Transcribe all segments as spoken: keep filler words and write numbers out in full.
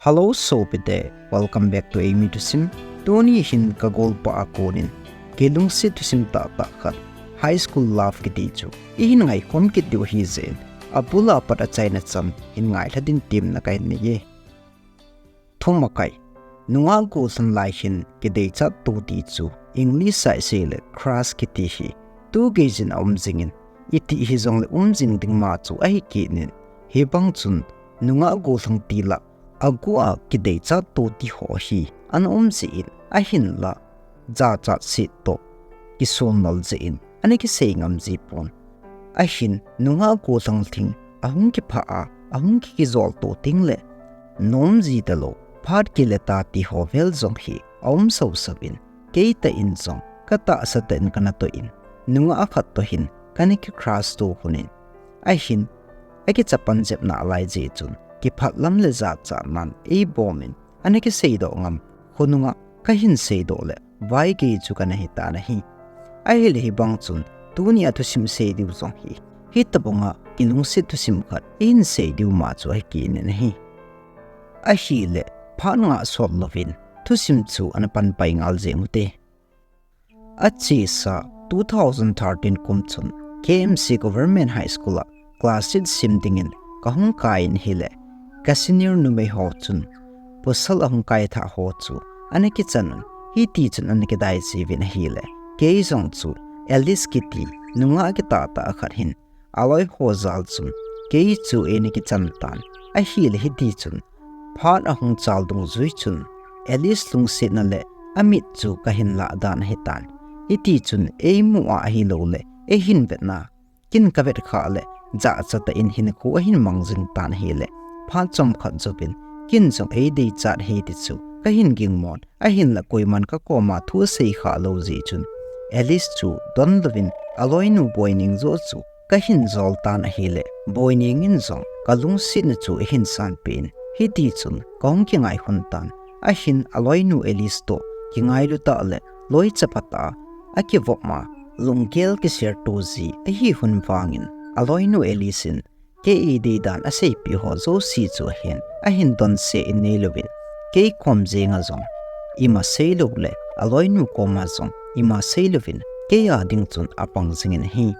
Hello sopite, welcome back to Amy Thusim. Tuni hin ka golpa a konin kilungset thusim tahtah khat, high school love kiti chu ihin ngaikhom kit diu ahi jeh in, abul a pat achaina cham hin ngailha din temna kahin nei e. Thumakai, nungah gollhang lai hin kideichat to ti chu English a isei le crush kiti hi tu geijin aum jingin, iti hijongle um jing ding ma chu ahi kit in, hibang chun nungah gollhang ti lah aguh a kideichat to ti ho hi ana um jeh in, ahinlah jachat set toh kisonnal jeh in ana kisei ngam ji pon. Ahin nungah gollhang lhing ahung kiphah a, ahung kikijol to teng le nom ji talou, phat kile ta ti ho vel jong hi aum sausau in, kei tah in jong katahsa tah in kana toh in, nungah khat toh hin kana kicrush to lhon in, ahin akichapan jep nalai jeh chun kiphat lam le jachatnan eibom in, ana kiseidoh ngam, khonunga kahin seidoh le vaigei chu kana hitan ahi. Ahile hibang chun tuni a thusim sei diu jong hi hitobanga kilungset thusim khat ihin sei diu ma chu ahi kit in ahi. Ahile phat ngah sot louvin thusim chu ana panpai ngal jeng ute. Achesa two thousand thirteen kum chun K M C Government High School a class eight sim dingin kahung kai in ahile, ka senior numei ho chun pasal ahung kaithah ho chu ana kichan un, hiti chun ana kidai jiuvin ahile, kei jong chu Alice kiti nungah kitahtah khat hin aloi ho jal chun kei chu eina kichan tan, ahile hiti chun phat ahung chal dungjui chun Alice lungsetna le amit chu kahin lah dan ahitan. Hiti chun eimu a ahiloule eihin vetna, kin kavet khah le jachat tah in hinkho ahin mang jing tan ahile, phat chomkhat jouvin kin jong eideichat ahi ti chu kahin gingmon, ahinlah koiman kakoma thu asei khah lou jeh chun Alice chu donlouvin aloinu Boineng joh chu kahin jol tan ahile, Boineng in jong kalungsetna chu ahin sanpeh in, hiti chun kahung kingai lhon tan. Ahin aloinu Alice toh kingailu tah le loi chapa tah a akivop ma, lunggel kiserto ji ahi lhon vangin, aloinu Alice in kei eidei dan aseipeh ho jouse chu ahin, ahin donse in neilouvin, kei kom jenga jong ima seilou le aloinu koma jong ima seilouvin, kei a ding chun apang jingin ahi.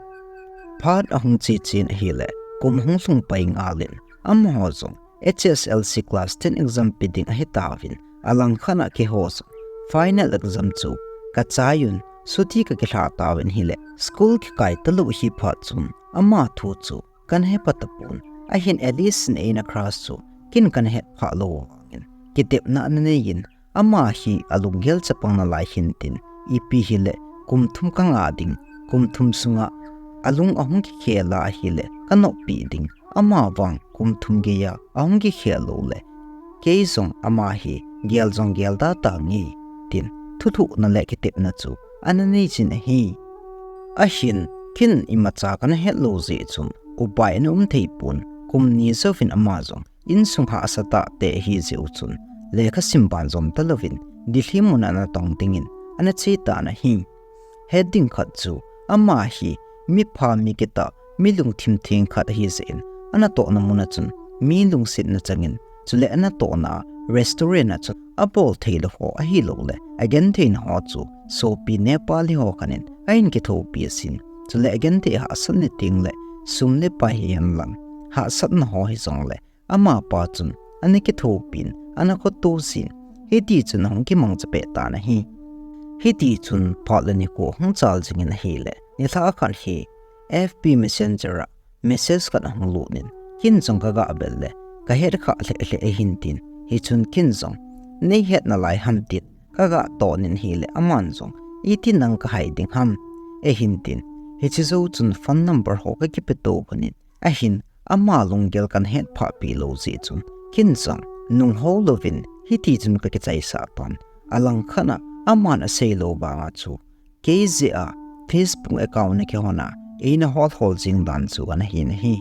Phat ahung che chen ahile, kum ahung lhung pai ngal in, amaho jong H S L C class ten exam pe ding ahitauvin, alangkhat a keiho jong final exam chu kachai un, chuti kakilha tauvin ahile, school kikai talou ahi phat chun ama thu chu kana hepha tapon, ahin Alice in eina crush chu kin kana hetphah lou vangin, kitepna ana nei in, ama hi alunggel chapang nalai hintin, ipi hile kum thum kangah ding, kum thum sunga alung ahung kikhel a ahile kanoppi ding, amavang kum thum geiya ahung kikhel loule kei jong ama hi gel jong gelda tange, tin thuthuhna le kitepna chu ana nei jin ahi. Ahin kin imacha kana het lou jeh chun upai ana um thei pon, kum ni jouvin ama jong insung hahsa tahtah ahi jeh u chun lekha sim ban jom talouvin Delhi mun a ana tong dingin ana che tan ahi. Het ding khat chu ama hi mipha mi kitah, mi lungthim theng khat ahi jeh in, anatohna mun a chun mi lungsetna changin, chule anatohna restaurant a chun abol theilou ho ahiloule agentheina ho chu sopi Nepali ho khat in ahin kithopi ahin, chule agenthei hahsatna tengle sum le pai hihen lang, hahsatna ho hijongle amapa chun ana kithopin, ana khoto jin, hiti chun ahung kimangcha peh tan ahi. Hiti chun phat le nikho ahung chal jingin ahile, nilhah khat hi F B Messenger a message khat ahung lut in, kin jong kaga vet le kahet khah lheh lheh ahin tin, hichun kin jong neihet nalai ham tin kaga tonin ahile, aman jong iti nang kahai ding ham ahin tin, hiche jou chun phone number ho kakipeto lhonin, ahin ama lunggel kana hetphah pi lou jeh chun kin jong nunghou louvin hiti chun kakichaisah tan. Alangkhat a aman asei lou vanga chu kei jeh a Facebook account ana kihon a eina hol hol jing dan chu ana hin ahi.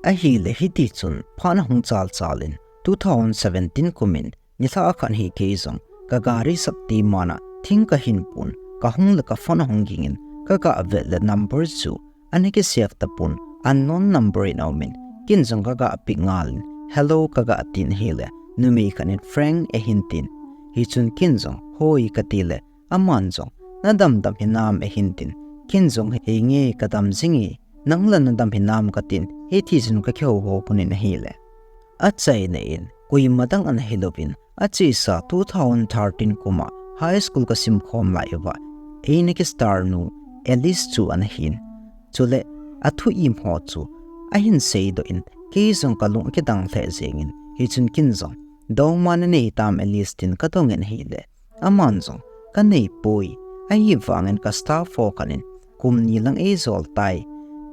Ahile hiti chun phat ahung chal chal in two thousand seventeen kum in nilhah khat hi kei jong kagari sap ti man a thing kahin pon, kahung le kaphone ahung ging in kaga vet le number chu ana kisave tapon, unknown number in aumin, kin jong kaga pick ngal in hello kaga tin ahile, numei khat in Frank, eihin tin. Hichun ken jong, hoi kati le, aman jong, nadam dam hinam eihin tin. Ken jong henge kadam jinge, nang la nadam hinam katin, hiti chun kakihou hou pon in ahile. Achaina in, koima dang ana hilouvin, achesa two thousand thirteen kuma high school kasim khom lai uva, eina kistar nu Alice chu ana hin. Chule, athu im ho chu ahin seidoh in, kei jong kalung akidang lheh jengin, hichun ken jong, dongma nanei tam Alice tin kadongin ahile. Aman jong, kanei poi, ahivangin ka staff ho khat in, kum ni lang eijol tai,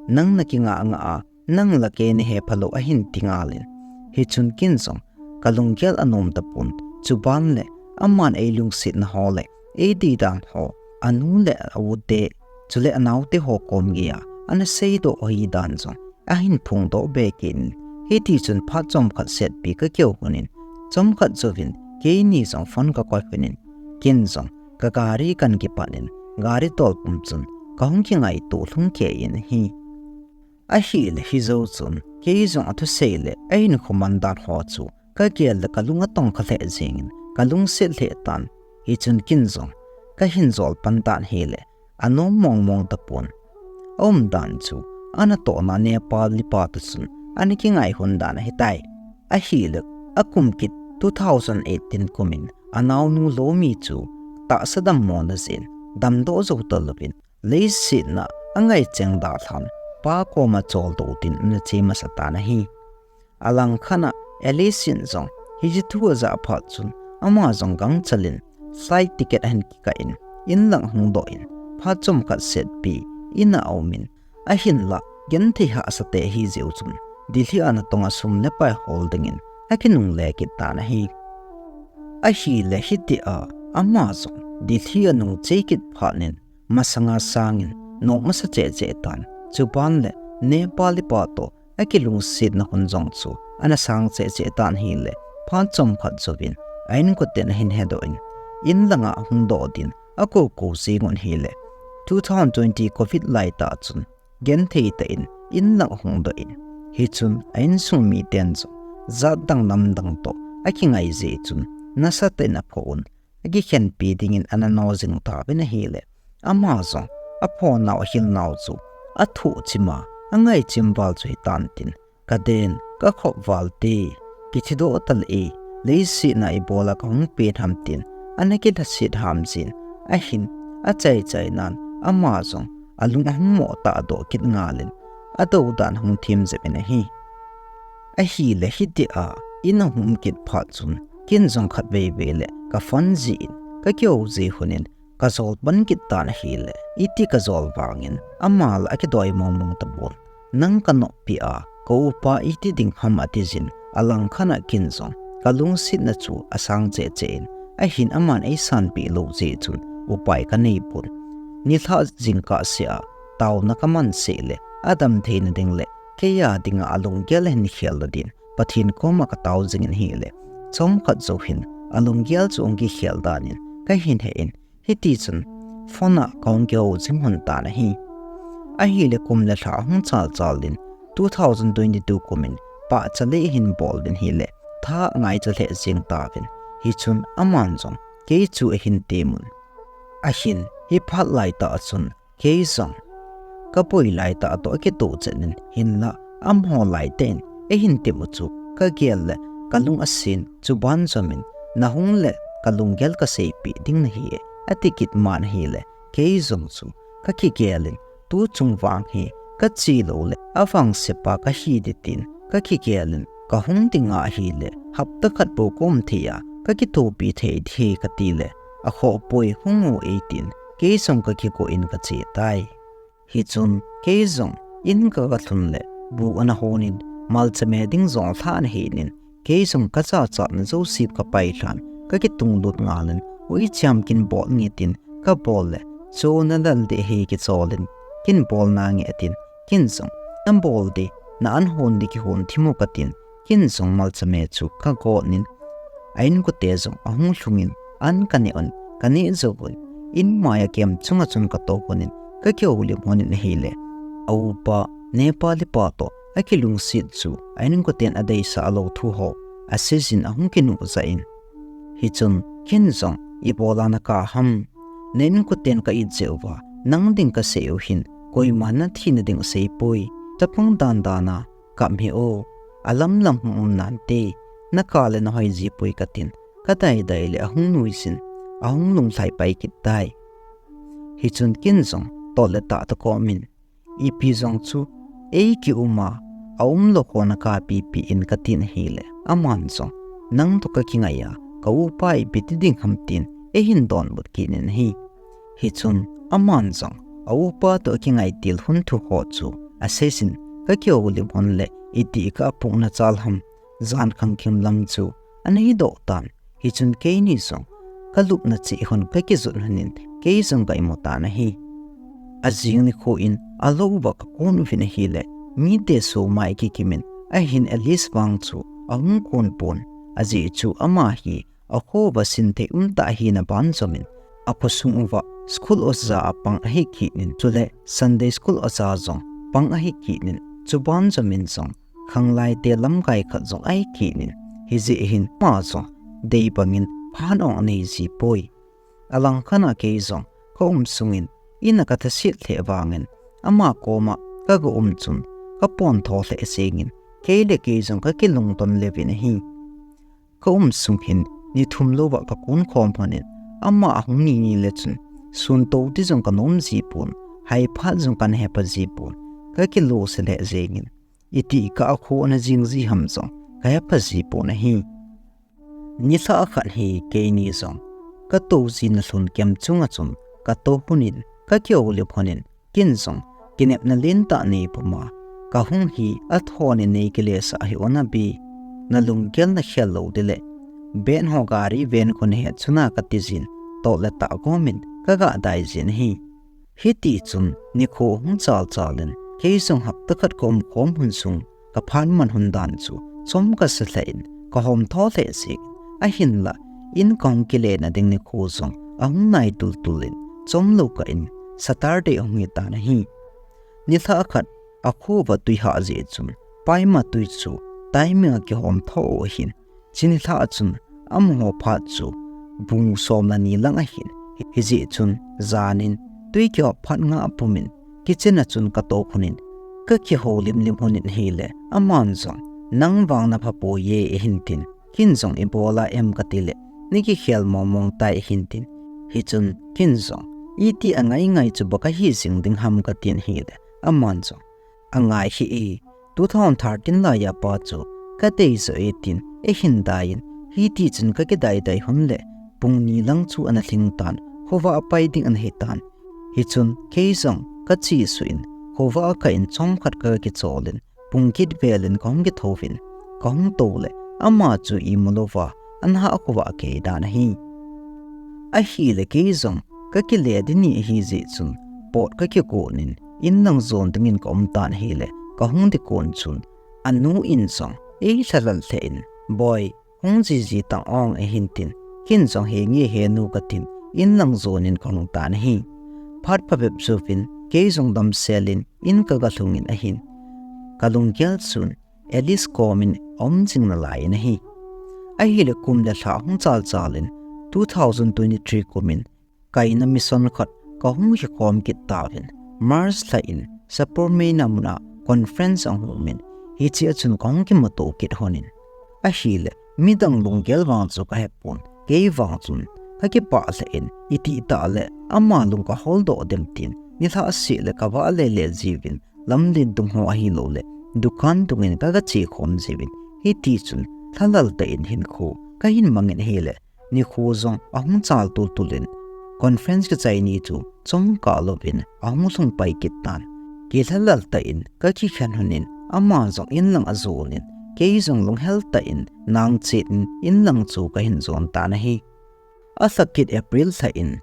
nang nakinga nga a, nang la kei nahe phalou ahin ti ngalin. Hichun ken jong, kalunggel anom tapon, chuban le, aman eilungsetna ho le, eididan ho, anu le aute, chule anaote ho kom geiya, ana seidoh ahidan jong, ahin phongdoh be kit in, hiti chun phat chomkhat setpi kakihou lhonin, chomkhat jouvin, keini jong phone kakoi lhonin, ken jong, kagari kahin kipan in, gari tolpum chun, kahung kingaito lhung kei in ahi. Ahile hijou chun, kei jong athusei le, ahinkho man dan ho chu, kagel le kalung atongkha lheh jengin, kalungset lheh tan, hichun ken jong, kahin jol pan tan ahile, anom mong mong tapon. Aumdan chu, anatohna Nepali pa toh chun, ana kingaihon dan ahitai. Ahile, akum kit two thousand eighteen kumin, anaonu Lomi chu, tahsa dammona jeh in, damdoh jou talouvin, leiset a angai cheng dalhan, pa koma choldo din ana che masa tan ahi. Alangkhat a Alice in jong hiche thu ajah phat chun, ama jong gangchel in flight ticket ahin kikah in, inlang ahung doh in, phat chomkhat setpi in a aumin, ahinla genthei hahsa tah ahi jeh u chun, Delhi a natong a sum le pai hol dingin akinungle kit tan ahi. Ahile hitia ama jong Delhi anung che kit phat in, masanga sangin nom masa cheh cheh tan, chuban le Nepali pa toh akilungsetna hun jong chu ana sang cheh cheh tan ahile, phat chomkhat jouvin a-inkoten ahin hedoh in, inlanga ahung doh din akou kou jeng un ahile, two thousand twenty covid laitah chun genthei tah in inlang ahung doh in, hichun a-insung miten jong jat dang nam dang toh akingai jeh chun nasatah in aphoh un, akikhenpi dingin ana no jing tauvin ahile, ama jong aphoh nau ahil nau chu athoh chim a, angai chim val chu hitan tin, kaden, kakhop val te, kithi doh taleh, leiset a ibola kahung pen ham tin ana kilhaset ham jin, ahin achai chai nan ama jong alung ahung mo tahdoh kit ngal in, adou dan ahung them jep in ahi. Ahile hitia in ahung um kit phat chun, ken jong khatvei vei le ka phone jih in, kakihou jeh lhonin, kajol pan kit tan ahile, iti kajol vangin, ama la akidoi mong mong tapon. Nang kanoppi a, ka upa iti ding ham ati jin, alangkhat a ken jong kalungsetna chu asang cheh cheh in, ahin aman eisanpeh lou jeh chun upai kanei pon. Nilhah jingkah seh a taona kaman seh le, adam theina ding le keiya dinga alunggel ahin khel na din Pathen koma katao jingin ahile, chomkhat jou hin alunggel chu ahung kikhel dan in kahin he in, hiti chun phone a kahung kihou jing lhon tan ahi. Ahile kum le lha ahung chal chal din two thousand twenty-two kumin pahcha lei ahin bol uvin ahile, tha angaicha lheh jeng tauvin, hichun aman jong kei chu ahin temun. Ahin hi phat laitah chun kei jong kaboi laitah toh akitoh chet in, hinla amaho laitah in eihin tem u chu kagel le kalung asen, chuban jomin nahung le kalunggel kaseipeh ding nahi e, ati kit man ahile, kei jong chu kakigel in, tu chung vang hi kache lou le avangsepa kahi ding tin kakigel in, kahung ding ahile hapta khat bou kaum thei a, kakithopi thei ding ahi kati le, akhoh poi, hung u e tin kei jong kakigo in kache tai. Hichun kei jong in kagalhun le bu ana hon in, malcha me ding jong lha ana hin in, kei jong kachat chatna jouse kapai lhan, kakitung lut ngal in, uicham kin bol nge tin kabol le, chu nalal ding ahi kichol in, kin bol nange atin, ken jong nabol ding, na an hon ding kihon thim u katin, ken jong malcha me chu kagon in, a-inkote jong ahung lhung in, an kaneh un, kaneh jouvun, in maiya kem chunga chun katou lhon in, kakihoulim lhon in ahile, a-upa Nepali pa toh akilungset chu a-inkoten adeisah lou thu ho aseijin ahung kinuh jah in. Hichun, ken jong, ibola nakap ham? Na inkoten ka it jeh uva, nang ding kasei u hin, koima nathina ding asei poi, chapang dandan a, kap hih o, alamlam hung um nante, nakap le nahoi ji poi katin, kadai dai le ahung nuijin, ahung lunglhai pai kit tai. Hichun ken jong, tot le tah toh komin, ipi jong chu, ei kium a, aum lou ho nakap pipi in katin ahile, aman jong, nang toh kakingai a, ka upa ipi ti ding ham tin, eihin donbut kit in ahi. Hichun, aman jong, a upa toh akingai til hun thu ho chu, aseijin, kakihoulim hon le, itih kah a pung nachal ham, jan khangkim lam chu, ana hidoh tan, hichun keini jong, kalupna cheh hon kakijot honin, kei jong ka imu tan ahi. Ajing nikho in, alou uva kakon uvin ahile, mite soma ikikim in, ahin Alice vang chu, ahung kon pon, ajeh chu ama hi, akho uva sinthei umtah ahina banjomin, akhosung uva school oja a pang ahi kit in, chule Sunday school oja jong pang ahi kit in, chuban jomin jong, khanglaite lamkai khat jong ahi kit in, hijeh hin ama jong, dei bangin phat ong anei ji poi. Alangkhat a kei jong, ka um sungin, in a kathaset lheh vangin, ama koma kaga um chun, kapontho lheh jengin, kei le kei jong kakilungdon leuvin ahi. Ka um sung hin, ni thum louva kakon khom honin, ama ahung ni ni le chun, sun tou ti jong kanom ji pon, hai phat jong kana hepha ji pon, kakilose lheh jengin, itih kah a kho ana jing ji ham jong, kahepha ji pon ahi. Nilhah khat hi keini jong, katou jina lhun kem chunga chun, katou honin, kakihoulim honin, ken jong, kinepna lentah nei puma, kahung hi, athonin nei kilesah hih un abi, nalunggel nakhel lou ding le, band ho gari ven khu nahet chuna katijin, tot le tah komin, kaga dai jin ahi. Hitichun, nikho hung chal chalin, kei jong hapta khat kaum khom hun sung, kaphat man hun dan chu, chom kasa lheh in, kahomtho lheh jengin, ahinla, in kahung kile nading nikho jong, ahung nai tultul in, chomlou kah in, Saturday ahung hitan ahi. Nilhah khat, akho uva twi hah jeh chun, paima twi chu, timing a kihomtho u ahin, chuni lhah chun, amaho phat chu, bung som le ni lang ahin, hijeh chun, janin, twi kihop phat nga apumin, kitchen a chun katou honin, kakihoulim lim honin ahile, aman jong, nang vang naphapoi e ahin tin, ken jong ibola em katile, nakikhel mong mong tai ahin tin, hichun, ken jong, iti angai ngai chu bou kahi jing ding ham katin ahile, aman jong, angai hih e, two thousand thirteen laiya pa chu, kadei joh e tin, eihin dai in, hitichun kakidai dai hon le, pung ni lang chu ana lhing tan, khovah a pai ding ana hitan. Hichun, kei jong, kachesuh in, khovah a kah in chomkhat kaga kicholin, pung get velin kahung kithouvin, kahung tou le, ama chu imu louva, ana hah khovah kei dan ahi. Ahile kei jong, kakile ding ni ahi jeh chun, pot kakigon in, inlang jon dingin kaum tan ahile, kahung ding kon chun, anu in jong, eilhalal lheh in, Boi, hung jiji tang ong ahin tin, ken jong henge henu katin, inlang jonin kahung tan ahi. Phat phabep jouvin, kei jong damselin, in kaga lhungin ahin, kalunggel chun, Alice komin aum jing nalai in ahi. Ahile kum le lha hung chal chalin, two thousand twenty-three kumin, kaina mission khat kahung hikhom kit tauvin, March lha in, Sapermeina muna conference ahung umin, hichea chun kahung kimuto kit honin. Ahile, midang lunggel vang chu kahepon, kei vang chun, kakipah lheh in, itih tah le, ama lung kaholdoh dem tin, nilhah seh le kavah lele jiuvin, lamlen dung ho ahilouleh, dukan dungin kaga chekhom jiuvin, hitichun, lhalal tah in hinkho, kahin mangin ahile, nikho jong ahung chal tultulin, conference kichai ni chu chomkah louvin ahung lhung pai kit tan. Kilhalal tah in kakikhen honin, ama jong inlang ajonin, kei jong lunghel tah in nangchet in inlang chu kahin jon tan ahi. Alhakit April lha in,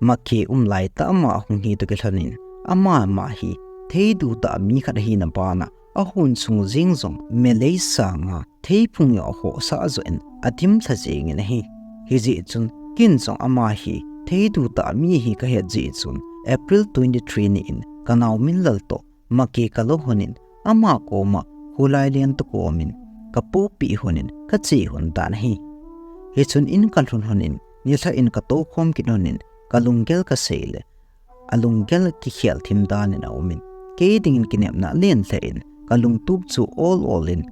Maki um laitah ama ahung hi toh kilhonin, ama ama hi theidu tah mi khat ahina bana, ahon sung jeng jong melei sanga theiphung jong ahohsah joh in adimlha jengin ahi. Hijeh chun ken jong ama hi theidu tah mi ahi kahet jeh chun April twenty-three ni in kanao Minlal toh Maki kalou honin ama koma kholai len toh komin kapoupeh lhonin kache lhon tan ahi. Hichun in kalhun lhonin, nilhah in katou khom kit lhonin, kalunggel kasei le, alunggel kikhel thim danin aumin, kei dingin kinepna alen lheh in, kalungtup chu ol olin,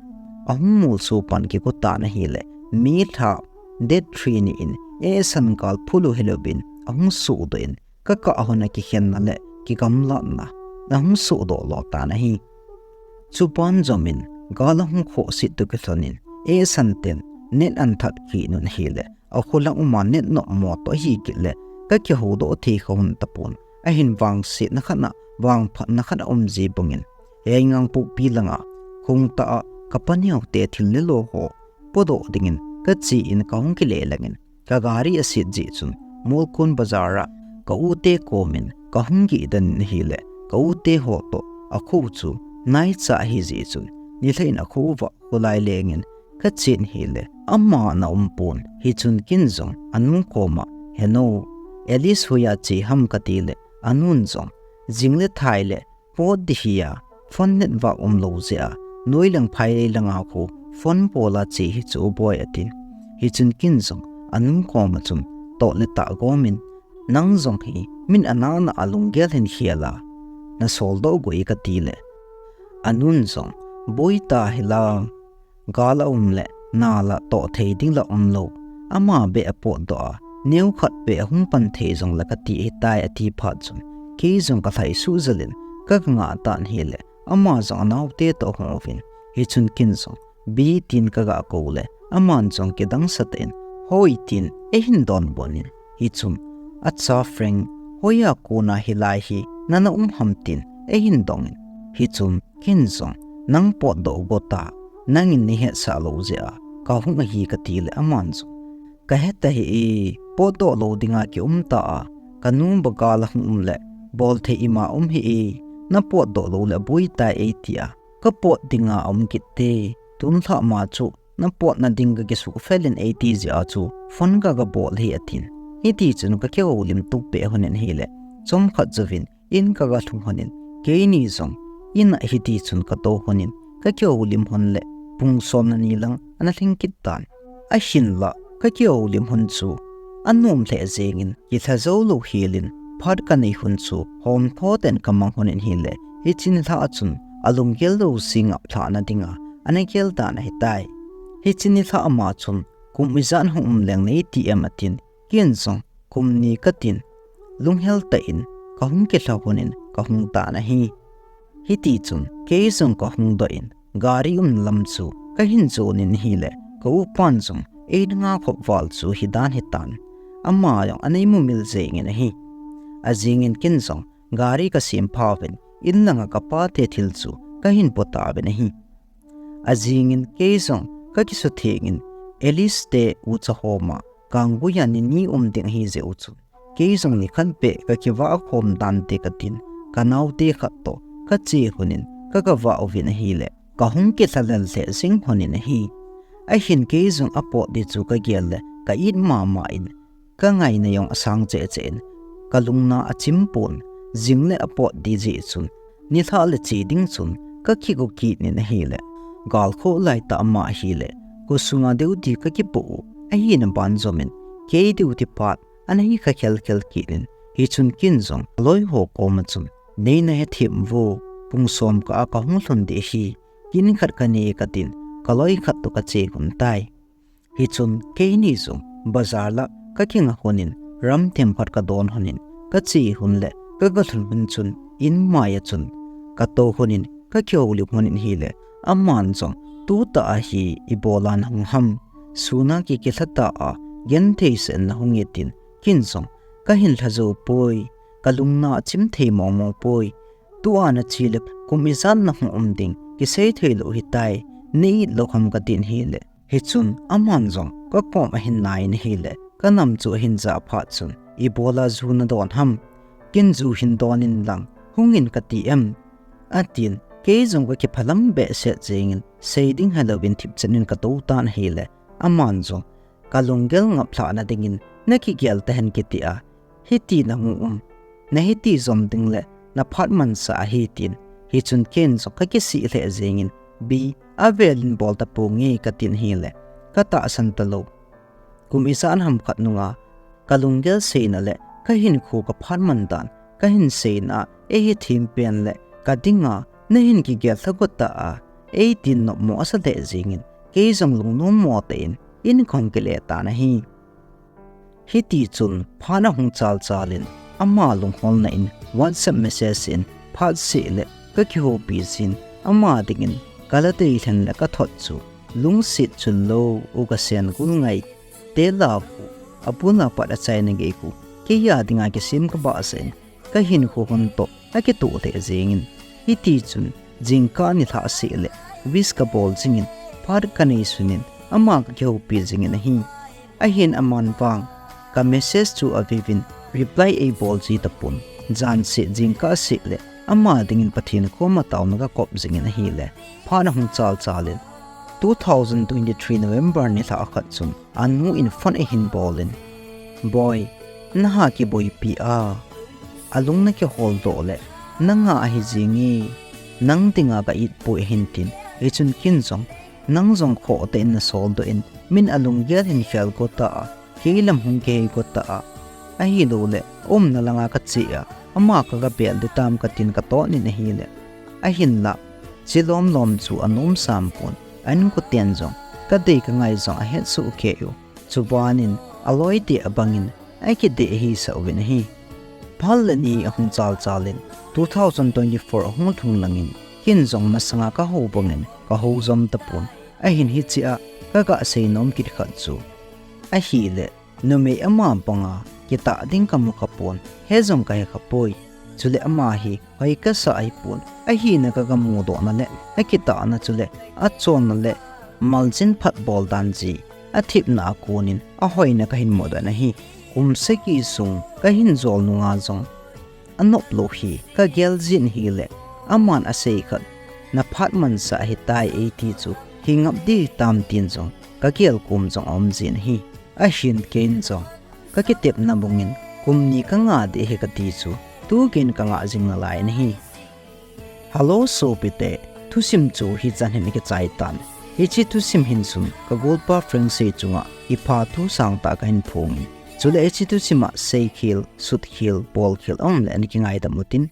ahung molso pan kigo tan ahile, May lha date three ni in, eisan gal phulu hilouvin, ahung sohdoh in, kakah lhon a kikhenna le kigamlatna ahung sohdoh lo tan ahi. Chuban jomin, gal ahung khohset toh kilhonin, eisan ten net anthat kit un ahile, akholang uma net nopmo toh ahi kit le, kakihoudoh thei kha lhon tapon, ahin vangsetna khat a, vangphatna khat aum ji bangin, Yaingangpokpi langa, khongtah a, kapaneo te thil le lo ho podoh dingin kache in kahung kile langin, kagari aset jeh chun, Molkon bazar a, ka-u te komin kahung gihdan in ahile, ka-u te ho toh akhou chu naicha ahi jeh chun, nilhah in akhou uva kholai lengin kachen ahile, aman aumpon, hichun ken jong anu koma, Henu, Alice hoiya che ham, katile, anun jong, jing le thai le pot ding ahia, phone network umlou jeh a, noilang phailei langa khu phone bol a che hi chu boi, atin. Hichun ken jong anu koma chun toh le tah gomin, nang jong hi min ana na a lunggel hin khel a, nasoldoh goi, katile, anun jong, boi ta hilang, gal aum le, na la toh thei ding la umlou, ama beh apotdoh a, neokhat beh ahung pan thei jongle kati ahitai, ati phat chun, kei jong kalhai suhjel in, kagangah tan ahile, ama jong anaote toh ahung uvin, hichun ken jong, Bi, tin kaga kou le, aman jong kidang sah tah in, Hoi, tin eihin donbut in, hichun, Acha Frank, hoiya kona hilai hi nana um ham, tin eihin dongin, hichun, ken jong, Nang potdoh go ta, nangin nahetsah lou jeh a kahung ahi, katile, aman jong, Kahe tahih e, potdoh lou dinga kium ta a, kanu ba gal ahung um le, bolthei ima um hih e, napotdoh lou le aboi tai, eitia, kapot dinga aum kit te, tun lhah ma chu napotna ding kakisuhfel in, eiti jeh a chu phone kaga bol ahi, atin. Hitichun kakihoulim tup peh lhonin ahile, chomkhat jouvin in kaga lhung lhonin, keini jong in a hitichun katou lhonin, kakihoulim lhon le, pung somna ni lang ana lhing kit tan. Ahinla, kakihoulim lhon chu anom lheh jengin, kilha joulou helin, phat kanei lhon chu homtho tah in kamang lhonin ahile, hiche nilhah a chun alunggel jouse ngaplhahna dinga ana gel dan ahitai. Hiche nilhah a ma chun kum ijat hung um leng neiti em, atin, ken jong kum ni katin, lunghel tah in kahung kilha lhonin kahung tan ahi. Hitichun kei jong kahung doh in, gari umna lam chu kahin jonin ahile, ka-upan jong eina ngakhop val chu hidan hitan, ama jong ana imumil jengin ahi. Ajingin ken jong gari kasem phauvin, in langa kapate thil chu kahin po tauvin ahi. Ajingin kei jong kakisuthengin, Alice te ucha homa kangguiya ni ni um ding ahi jeh u chun, kei jong nikhat beh kakivah khom tante katin, kanaote khat toh kache lhonin, kagavah uvin ahile, kahung kilhalel lheh jeng lhonin ahi. Ahin kei jong apot ding chu kagel le ka-it mama in, kangaina jong asang cheh cheh in, kalungna achimpon, jing le apot ding jeh chun, nilhah le che ding chun kakigo kitnin ahile, gal khoh laitah ma ahile, khosunga duty kakipoh u ahina ban jomin, kei duty pat ana hi kha khelkhel kitnin, hichun ken jong kaloiho koma chun, neina hethem uvo, pung som kah a kahung lhun ding ahi, kin khat kanei katin, kaloi khat toh kache lhon tai. Hichun keini jong bazar lah kakinga lhonin, ram themkhat kadon lhonin, kache lhon le kaga lhun lhon chun, in maiya chun katou lhonin, kakihoulim lhonin ahile, aman jong, tutah a hi ibola nahung ham, suna kikilha ta a, gentheisah in nahung e, tin, ken jong kahin lha jou poi, kalungna achim thei mong mong poi. Tua nache le kum ijat nahung um ding kisei thei lou hitai, na-it lou ham, katin ahile, hichun aman jong kakom ahin nai in ahile, kanam chu ahin jah phat chun, ibola ju nadon ham, ken ju hin don inlang hungin kati em, atin, kei jong kakiphalam behseh jengin, sei ding helouvin thipchet in katou tan ahile, aman jong, kalunggel ngaplhahna dingin nakigel tahen kiti a, hiti nahung um, nahiti jom ding le naphat mansah ahi, tin, hichun ken jong kakisih lheh jengin, Bi, avelin bol taponge katin ahile, katahsan talou. Kum ijat ham khat nunga, kalunggel seina le kahinkho kaphat man dan, kahin seina, eihin thempen le kadinga, nahin kigel lha got tah a, eitin nopmo asa lheh jengin, kei jong lungnom mo tah in, in kahung kile tan ahi. Hitichun phat ahung chalchalin, ama lungholna in WhatsApp message in phat seh le kakihoupi jin, ama dingin kala deilhen le kathot chu, lungset chun lou u kasen gul ngai, te la khu, abul a pat achaina gei khu, kei a dinga kisem kabahsah in, kahinkho hon toh akitoh lheh jengin. Hitichun, jingkah nilhah seh le wish kabol jingin, phat kanei sunin, ama kakihoupi jingin ahi. Ahin aman vang, ka message chu aveuvin, reply eibol ji tapon. Jan seh jingkah seh le, ama dingin Pathen koma taona kakop jingin ahile, phat ahung chalchalin, two thousand twenty-three November nilhah khat chun, anu in phone eihin bolin, Boi, naha kiboipi a, alung nakiholdoh le, nanga ahi jenge, nang dinga ka itpoi ahin tin, hichun ken jong, nang jong khoh tah in nasoldoh in, min alunggel hin khel got tah a, kei lam hung kihei got tah a, ahilouleh, umna langa kache a, ama kaga bel ding tam katin katon in ahile, ahinlah, che lomlom chu anom sampon, a inkoten jong, kadei kangai jong ahetsoh kei u. Chubanin, aloite abangin, akidei ahisah uvin ahi. Phat le ni ahung chalchalin, two thousand twenty-four ahung lhung langin, ken jong masanga kahou bangin, kahou jom tapon, ahin hichea, kaga seinom kit khat chu, ahile, numei ama banga kitah ding kamu khapon, he jong kahe khapoi. Chule ama hi hoi kasa ahipon, ahina kaga mudohna le akitahna chule achonna le maljin phat bol dan ji, athepna a konin ahoina kahin mudoh in ahi. Kum sagi sung kahin jol nunga jong anop lou hi kagel jin ahile, aman asei khat, naphat mansah ahitai eiti chu, hingap ding hitam tin jong kagel kom jong aum jin ahi. Ahin ken jong, kakitepna bangin, kum ni kanga ding ahi kati chu, tugeiyin kanga jing nalai in ahi. Hello sopite, thusim chu hichan hin akichai tan. Hiche thusim hin chun, kagolpa Frank Sei chunga, kipah thu sangtah kahin phongin. Chule hiche thusim a seikhel, sutkhel, bolkhel aum le nakingaidam utin.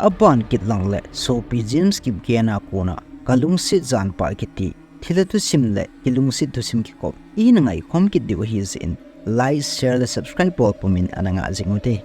Aban kit lang le, sopi James Kipgen a kona, kalungset janpa kiti, thilha thusim le, kilungset thusim kikop, ihin ngaikhom kit diu ahijeh in, like, share le subscribe bol pumin ana ngah jing ute.